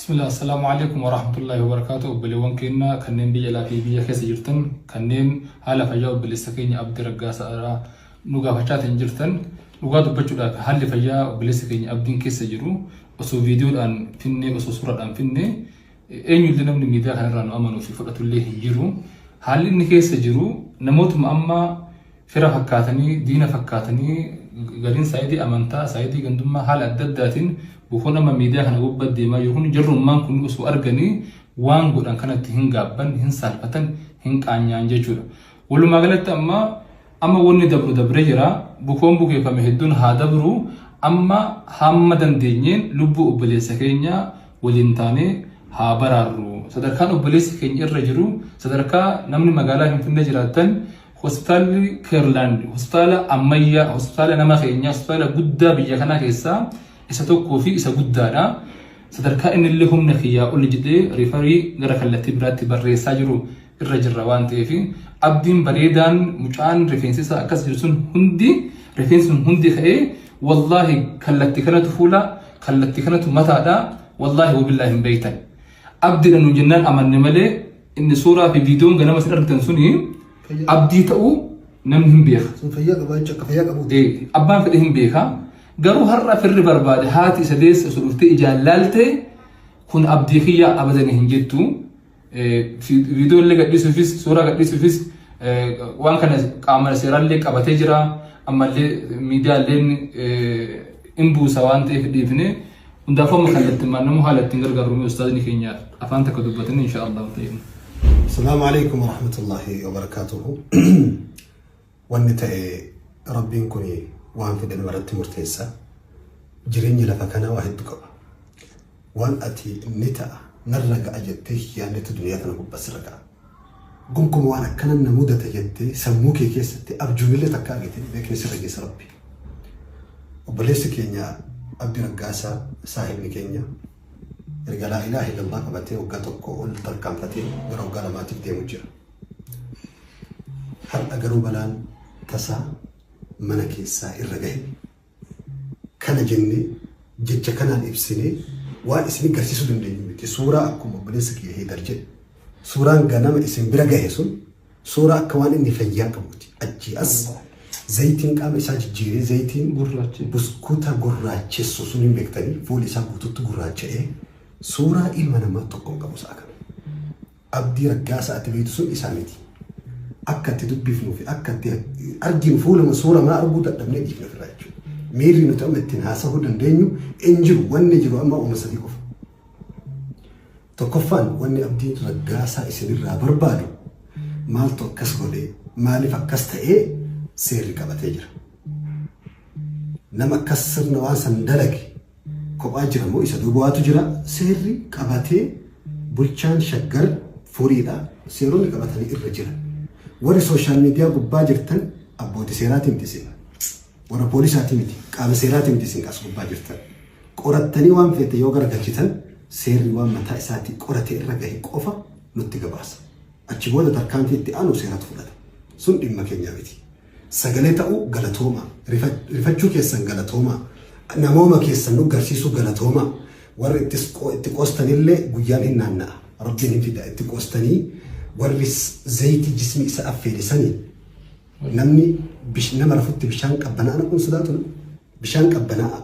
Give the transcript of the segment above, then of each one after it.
Bismillah, Assalaamu alaikum warahmatullahi wabarakatuh. Obboleewwan keenya kanneen biyya alaa fi biyya keessa jirtan, kanneen haala fayyaa obboleessa keenya Abdii Raggaasaa irraa nu gaafachaatiin jirtan, dhugaa dubbachuudhaaf haalli fayyaa obboleessa keenya Abdiin keessa jiru osoo viidiyoodhaan finnee, osoo suuraadhaan finnee, eenyullee namni miidiyaa kanarraa nu amanuu fi fudhatullee hin jiru. Haalli inni keessa jiru namootuma amma fira fakkaatanii, diina fakkaatanii, gariin saayidii amantaa, saayidii gandummaa, haala adda addaatiin bukoon amma miidiyaa kana gubbaa deemaa jiru kun, jarrummaan kun osoo arganii waan godhan kanatti hin gaabban, hin saalfatan, hin qaanyaan jechuudha. Walumaa galatti amma wanni dabru dabree jira. Bukoon bukeeffame hedduun haa dabru. Amma hamma dandeenyeen lubbuu obboleessa keenya waliin taanee haa baraarru. Sadarkaan obboleessi keenya irra jiru sadarkaa namni magaalaa Finfinnee jiraattan hospitaalli Keerlaand, hospitaala ammayyaa, hospitaala nama keenyaa, hospitaala guddaa biyya kanaa keessaa isa tokkoo fi isa guddaadha. Sadarkaa inni illee humna kiyyaa ol jedhee refer gara kallattii biraatti barreessaa jiru irra jirra waan ta'eef, Abdiin bareedaan, mucaan rifeensi isaa akkas jiru sun hundi, rifeensi sun hundi ka'ee, wallaahi kallattii kanatu fuula, kallattii kanatu mataadha, wallaahi wabillaahi hin beektan. Abdiidha nuun jennaan amanne malee inni suuraa fi viidiyoon ganama isin argitan suni Abdii ta'uu namni hin beeka. Sun fayyaa qabaa jecha akka fayyaa qabuuti. Abbaan fedhe hin beeka. Garuu har'a firri barbaade, haati isa deesse osoo dhuftee ijaan laalte, kun abdii kiyya abadanii hin jettu. Viidiyoo illee gadhiisuufis, suuraa gadhiisuufis, waan kana qaama seeraallee qabatee jira. Ammallee miidiyaaleen hin buusa waan ta'eef dhiifne. Hundaafuu amma kallattiin namu haala ittiin gargaaru ustaazni keenya afaan takka dubbatanii insha Allah ta'e. Asalaamu alaikum warahmatullahi wabarakaatuhu. Wanni ta'e Rabbiin kun waan fedhe namarratti murteessa. Jireenyi lafa kanaa waa hedduu qaba. Waan ati ni ta'a, narra ga'a jettee hin yaadnetu duniyaa kana gubbaa sirra ga'a. Gonkumaa waan akkana na mudata jettee sammuu kee keessatti abjuunillee takka argite beekni sirra geessa Rabbi. Obboleessi keenya Abdi Raggaasaa, saahibni keenya, erga laa ilaaha illallah qabatee waggaa 1 ol tarkaanfatee gara waggaa 2tiif deemu jira. Har'a garuu balaan tasaa mana keessaa irra gahe. Kana jennee jecha kanaan ibsinee waan isin garsiisuu dandeenyu miti. Suuraa akkuma obboleessa kiyya Heydar jedhe. Suuraan ganama isin bira gahe sun suuraa akka waan inni fayyaa qabuuti. Achii as zayitiin qaama isaa jijjiiree, zayitiin Gurraacha. Buskuta gurraachessu sun hin beektanii, fuulli isaa guututti gurraacha'ee suuraa ilma namaa tokko hin qabu sa'a kana. Abdii Raggaasaa ati beektu sun isaa miti. Akka itti dubbifnuu fi akka itti arginu fuuluma suuramaa arguu dadhabnee dhiifne ofirraa jechuudha. Miirri nuti amma ittiin haasa'uu dandeenyu hin jiru. Wanni jiru amma uuma sadii qofa. Tokkoffaan, wanni Abdiin Raggaasaa isinirraa barbaadu, maaltu akkas godhee, maaliif akkas ta'ee, seerri qabatee jira. Nama akkas sirna waan san dalage kophaa jira moo isa duuba waatu jira, seerri qabatee, bulchaan Shaggar Furiidha, seeronni qabatanii irra jira. Warri social media gubbaa jirtan abbootii seeraati miti isin. Warra poolisaati miti, qaama seeraati miti isin as gubbaa jirtan. Qorattanii waan feete yoo garagalchitan, seerri waan mataa isaatii qoratee irra gahe qofa nutti gabaasa. Achi booda tarkaanfii itti aanu seeratu fudhata. Sun dhimma keenyaa miti. Sagalee ta'uu galatoomaa. Rifachuu keessan galatoomaa. Namooma keessan nu garsiisuu galatoomaa. Warri itti qoostanillee guyyaan hin naanna'a. Rabbiin hin fida. Itti qoostanii warri zayitii jismi isa affeele sanii, namni nama rafutti bishaan qabbana'aa naquun sodaatu, bishaan qabbana'aa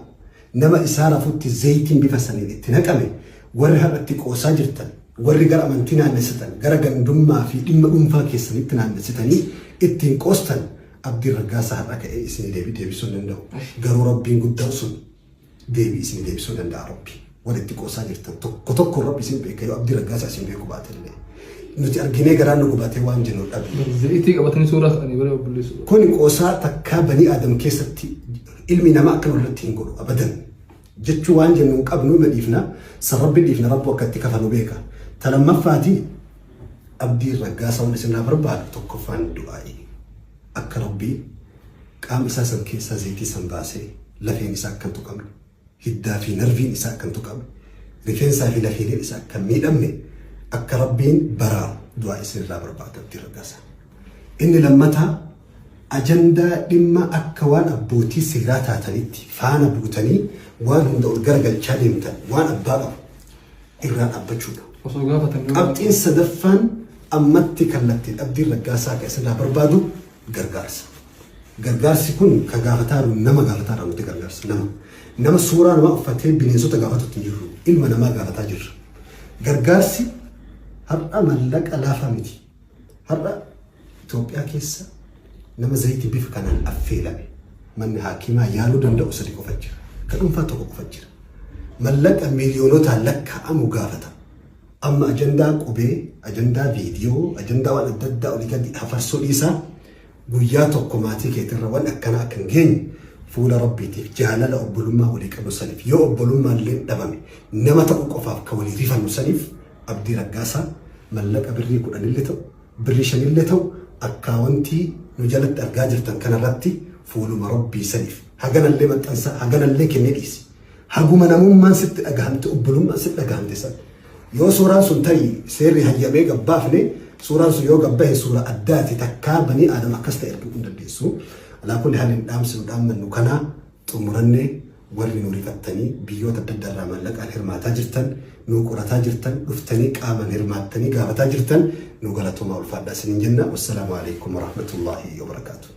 nama isaa rafutti zayitiin bifa saniin itti naqame, warri har'a itti qoosaa jirtan, warri gara amantii naannessitan, gara gandummaa fi dhimma dhuunfaa keessanitti naannessitanii ittiin qoostan, Abdiin Raggaasaa har'a ka'ee isinii deebii deebisuu hin danda'u. Garuu Rabbiin guddaan sun deebii isinii deebisuu danda'a. Rabbi warri itti qoosaa jirtan tokko tokko Rabbi isin beeka, yoo Abdii Raggaasaa isin beeku baatellee. Nuti arginee garaan nu gubatee waan jennu dhabne. Zayitii qabatanii suuraa ka'anii bara obboleessu. Kuni qoosaa takkaa banii Aadam keessatti ilmi namaa akka irratti hin godhu abadan. Jechuu waan jennu hin qabnu, ima dhiifna. San Rabbi dhiifna, Rabbu akka itti kafalu beeka. Ta lammaffaati, Abdiin Raggaasaa wanni isin irraa barbaadu tokkoffaan du'aa'ii. Akka Rabbiin qaama isaa san keessaa zayitii san baasee lafeen isaa akka hin tuqamne, hiddaa fi narviin isaa akka hin tuqamne, rifeensaa fi lafeeleen isaa akka hin miidhamne, akka Rabbiin baraaru du'aa isin irraa barbaada Abdii Raggaasaa. Inni lammataa, ajandaa dhimma akka waan abbootii seeraa taatanitti faana buutanii waan hunda ol garagalchaa deemtan waan abbaa qabu. Irraa dhaabbachuudha. Osoo gaafatan yoo Qabxiin sadaffaan ammatti kallattiin Abdiin Raggaasaa kan isirraa barbaadu gargaarsa. Gargaarsi kun ka gaafataaru nama gaafataara nuti gargaarsa nama. Nama suuraa namaa uffatee bineensota gaafatutti hin jirru. Ilma namaa gaafataa jirra. Gargaarsi har'a mallaqa laafaa miti. Har'a Itoophiyaa keessa nama zayitii bifa kanaan affeelame manni haakimaa yaaluu danda'u sadi qofa jira. Ka dhuunfaa tokko qofa jira. Mallaqa miiliyoonotaan lakkaa'amu gaafata. Amma ajandaa qubee, ajandaa viidiyoo, ajandaa waan adda addaa olii gadi hafarsuu dhiisaa guyyaa tokko maatii keetirra waan akkanaa akka hin geenye fuula Rabbiitiif jaalala obbolummaa walii qabnu saniif yoo obbolummaan illee dhabame nama ta'uu qofaaf ka walii rifannu saniif Abdii Raggaasaa mallaqa birrii kudhanillee ta'u birrii shanillee ta'u akkaawontii nu jalatti argaa jirtan kanarratti fuuluma Rabbii saniif haganallee maxxansaa haganallee kennee dhiisi. Haguma namummaan sitti dhagahamte obbolummaan sitti dhagahamte san. Yoo suuraan sun tarii seerri hayyamee gabbaafne suuraan sun yoo gabbahe suura addaati takkaa banii aadam akkas ta'e arguu hin dandeessu. Alaa kulli haalin dhaamsi nu dhaammannu kanaa xumurannee warri nu rifattanii biyyoota adda addaa irraa maallaqaan hirmaataa jirtan nuu qorataa jirtan dhuftanii qaamaan hirmaattanii gaafataa jirtan nu galatoomaa ulfaadhaa isiniin jenna. Wassalaamu alaikum warahmatullaahi wabarakaatuh.